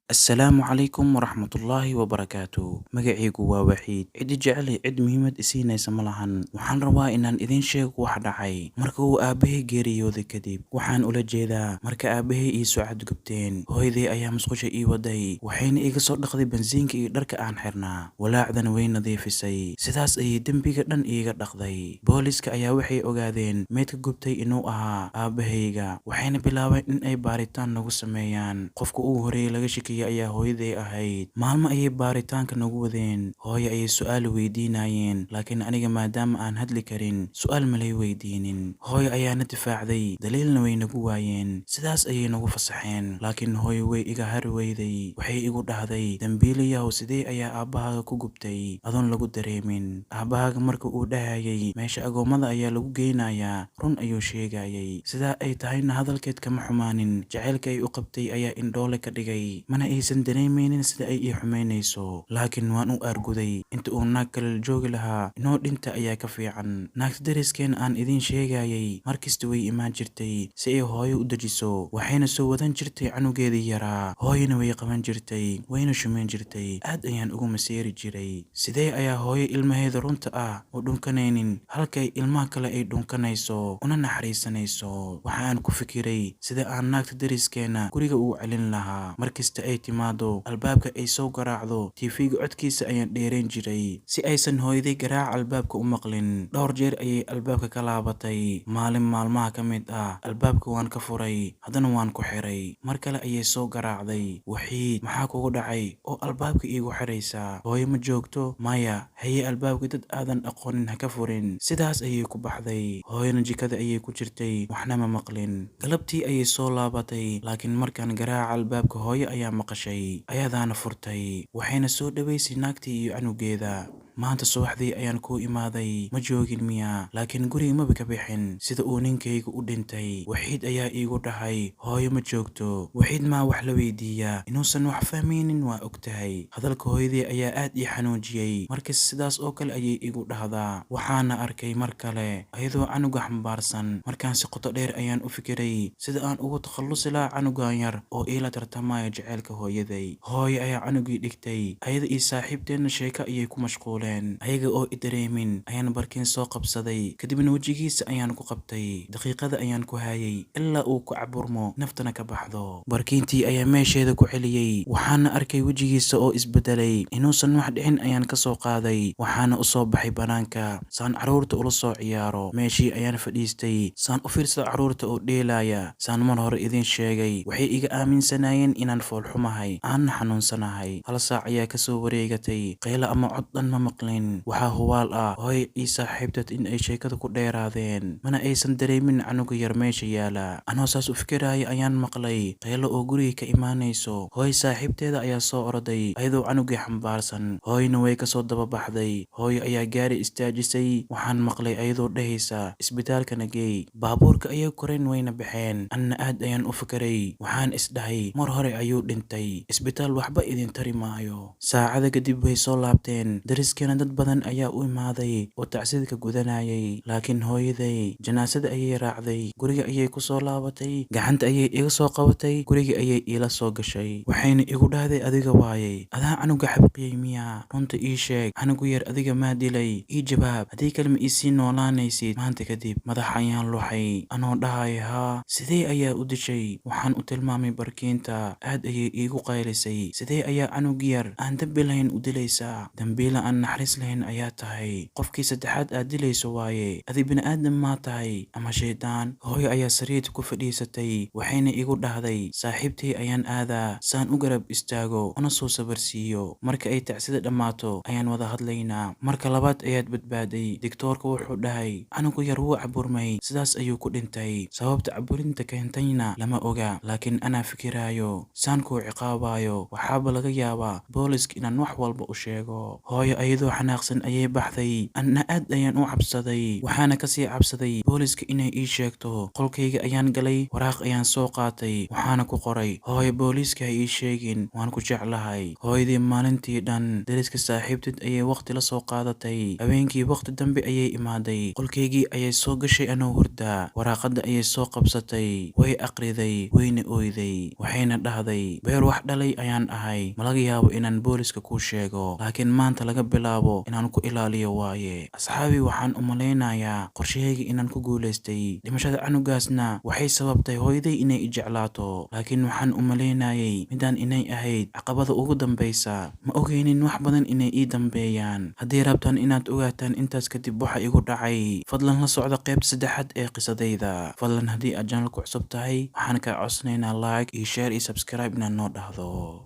Assalaamu calaykum waraxmatullaahi wabarakaatu. Magacaygu waa Waxiid. Cidi jecel iyo cid muhiimad i siinaysa ma lahan. Waxaan rabaa inaan idiin sheego wax dhacay marka uu aabbahay geeriyooday kadib. Waxaan ula jeedaa marka aabbahay ii soo xadgudbeen. Hooyaday ayaa musqusha ii waday, waxayna iga soo dhaqday bansiinka iyo dharka aan xirnaa. Walaacdana way nadiifisay. Sidaas ayay dembiga dhan iiga dhaqday. Booliska ayaa waxay ogaadeen meydka gubtay inuu ahaa aabbahayga, waxayna bilaabeen in ay baaritaan nagu sameeyaan. Qofka ugu horreeyay laga shakiyay ayaa hooyaday ahayd. Maalmo ayay baaritaanka nagu wadeen. Hooyo ayay su'aalo weydiinayeen, laakiin aniga maadaama aan hadli karin, su'aal ma lay weydiinin. Hooyo ayaa na difaacday, daliilna way nagu waayeen. Sidaas ayay nagu fasaxeen. Laakiin hooyo way iga hari weyday. Waxay igu dhahday, "Dambiilayahow, sidee ayaa aabbahaaga ku gubtay adoon lagu dareemin? Aabbahaaga marka uu dhahayay meesha agoommada ayaa lagu geynayaa, run ayuu sheegayay." Sidaa ay tahayna hadalkeed kama xumaanin. Jacaylka ay u qabtay ayaa indhoole ka dhigay. Mana aysan dareemeynin sida ay ii xumeynayso. Laakiin waan u aarguday. Inta uu naag kale la joogi lahaa, inoo dhinta ayaa ka fiican. Naagta deriskeena aan idiin sheegayay markasta way imaan jirtay si ay hooyo u dejiso. Waxayna soo wadan jirtay canugeedii yaraa. Hooyana way qaban jirtay, wayna shumayn jirtay. Aad ayaan ugu maseeri jiray. Sidee ayaa hooyo ilmaheeda runta ah u dhunkanaynin halka ay ilmaha kale ay dhunkanayso una naxariisanayso? Waxa aan ku fikiray sida aan naagta deriskeena guriga ugu celin lahaa. Markasta ay timaado, albaabka ay soo garaacdo, TV-ga codkiisa ayaan dheereyn jiray si aysan hooyaday garaaca albaabka u maqlin. Dhowr jeer ayay albaabka ka laabatay. Maalin maalmaha ka mid ah, albaabka waan ka furay, haddana waan ku xiray. Mar kale ayay soo garaacday. "Waxiid, maxaa kugu dhacay oo albaabka iigu xiraysaa? Hooyo ma joogto?" "Maya." "Haye, albaabka dad aadan aqoonin ha ka furin." Sidaas ayay ku baxday. Hooyana jikada ayay ku jirtay, waxna ma maqlin. Galabtii ayay soo laabatay, laakiin markaan garaaca albaabka hooyo ayaa maqashay, ayadaana furtay. Waxayna soo dhaweysay naagtii iyo canugeeda. "Maanta subaxdii ayaan kuu imaaday, ma joogin miyaa? Laakiin guriga maba ka bixin sida uu ninkaygu u dhintay. Waxiid ayaa iigu dhahay hooyo ma joogto." Waxiid maa wax la weydiiyaa? Inuusan wax fahmaynin waa ogtahay. Hadalka hooyaday ayaa aad ii xanuujiyey. Markasta sidaas oo kale ayay igu dhahdaa. Waxaana arkay mar kale ayadoo canuga xambaarsan. Markaan si qoto dheer ayaan u fikiray sida aan ugu takhalusi lahaa canugan yar oo iila tartamaya jacaylka hooyaday. Hooyo ayaa canugii dhigtay. Ayada iyo saaxiibteenna sheeko ayay ku mashquuleen. Ayaga oo i dareemin ayaan barkin soo qabsaday, kadibna wejigiisa ayaan ku qabtay. Daqiiqada ayaan ku hayay ilaa uu ku caburmo, naftana ka baxdo. Barkintii ayaa meesheeda ku celiyey. Waxaana arkay wejigiisa oo isbedelay. Inuusan wax dhicin ayaan ka soo qaaday. Waxaana u soo baxay banaanka saan carruurta ula soo ciyaaro. Meeshii ayaan fadhiistay saan u fiirsado carruurta oo dheelaya. Saan mar hore idiin sheegay, waxay iga aaminsanaayeen inaan foolxumahay, aanna xanuunsanahay. Hal saac ayaa ka soo wareegatay. Qaylo ama cod dhan ma maqlin. Waxaa hubaal ah hooyo iyo saaxiibteed in ay sheekada ku dheeraadeen, mana aysan dareemin canuga yar meesha yaala. Anoo saas u fikiraya ayaan maqlay qaylo oo guriga ka imaanayso. Hooyo saaxiibteeda ayaa soo orday ayadoo canugii xambaarsan. Hooyana way kasoo daba baxday. Hooyo ayaa gaari istaajisay. Waxaan maqlay ayadoo dhahaysa, "Isbitaalkana geey." Baabuurka ayay koreen, wayna baxeen. Anna aad ayaan u fikiray. Waxaan is dhahay, mar hore ayuu dhintay, isbitaal waxba idin tari maayo. Saacada kadib way soo laabteen. Deriskeena dad badan ayaa u imaaday oo tacsida ka gudanayay. Laakiin hooyaday janaasada ayay raacday. Guriga ayay ku soo laabatay. Gacanta ayay iga soo qabatay. Guriga ayay iila soo gashay. Waxayna igu dhahday, "Adiga waayay. Adaa canuga xabqiyey miyaa? Runta ii sheeg. Canugu yar adiga maa dilay? Ii jawaab. Haddii kale ma iisii noolaanaysid maanta kadib." Madax ayaan luxay anoo dhahaya, "Haa." "Sidee ayaa u dishay?" Waxaan u tilmaamay barkinta. Aad ayay iigu qaylisay. "Sidee ayaa canug yar aan dambi lahayn u dilaysaa? Dambiila aan naxariis lahayn ayaa tahay. Qofkii saddexaad aad dilayso waaye. Adi bini'aadam maa tahay ama shaydaan?" Hooyo ayaa sariirta ku fadhiisatay. Waxayna igu dhahday, "Saaxiibtay ayaan aadaa saan u garab istaago una soo sabarsiiyo. Marka ay tacsida dhammaato ayaan wada hadlaynaa. Marka labaad ayaad badbaaday. Digtoorka wuxuu dhahay canugu yar wuu caburmay, sidaas ayuu ku dhintay. Sababta caburinta keentayna lama oga, laakiin anaa fikiraayo saan kuu ciqaabayo. Waxaaba laga yaabaa booliska inaan wax walba u sheego." Hooyo ayadoo Iyadoo xanaaqsan ayay baxday. Anna aad ayaan u cabsaday, waxaana kasii cabsaday booliska inay ii sheegto. Qolkayga ayaan galay, waraaq ayaan soo qaatay, waxaana ku qoray: "Hooyo, booliiska ha ii sheegin, waan ku jeclahay." Hooyadii maalintii dhan deriska saaxiibteed ayay waqti la soo qaadatay. Habeenkii waqti dambe ayay imaaday. Qolkaygii ayay soo gashay anoo hurdaa. Waraaqada ayay soo qabsatay, way aqriday, wayna ooyday. Waxayna dhahday: "Beer wax dhalay ayaan ahay, ma laga yaabo inaan booliska kuu sheego, laakiin maanta laga bilaabo inaan ku ilaaliyo waaye." Asxaabi, waxaan u malaynayaa qorshahayga inaan ku guulaystay. Dhimashada canugaasna waxay sababtay hooyaday inay i jeclaato, laakiin waxaan u malaynayay midaan inay ahayd caqabada ugu dambaysa. Ma ogeynin wax badan inay ii dambeeyaan. Haddii rabtaan inaad ogaataan intaas kadib waxa igu dhacay, fadlan la socda qaybta saddexaad ee qisadayda. Fadlan haddii aad channel ku cusub tahay, waxaan kaa codsanaynaa like iyo share iyo subscribe inaad noo dhahdo.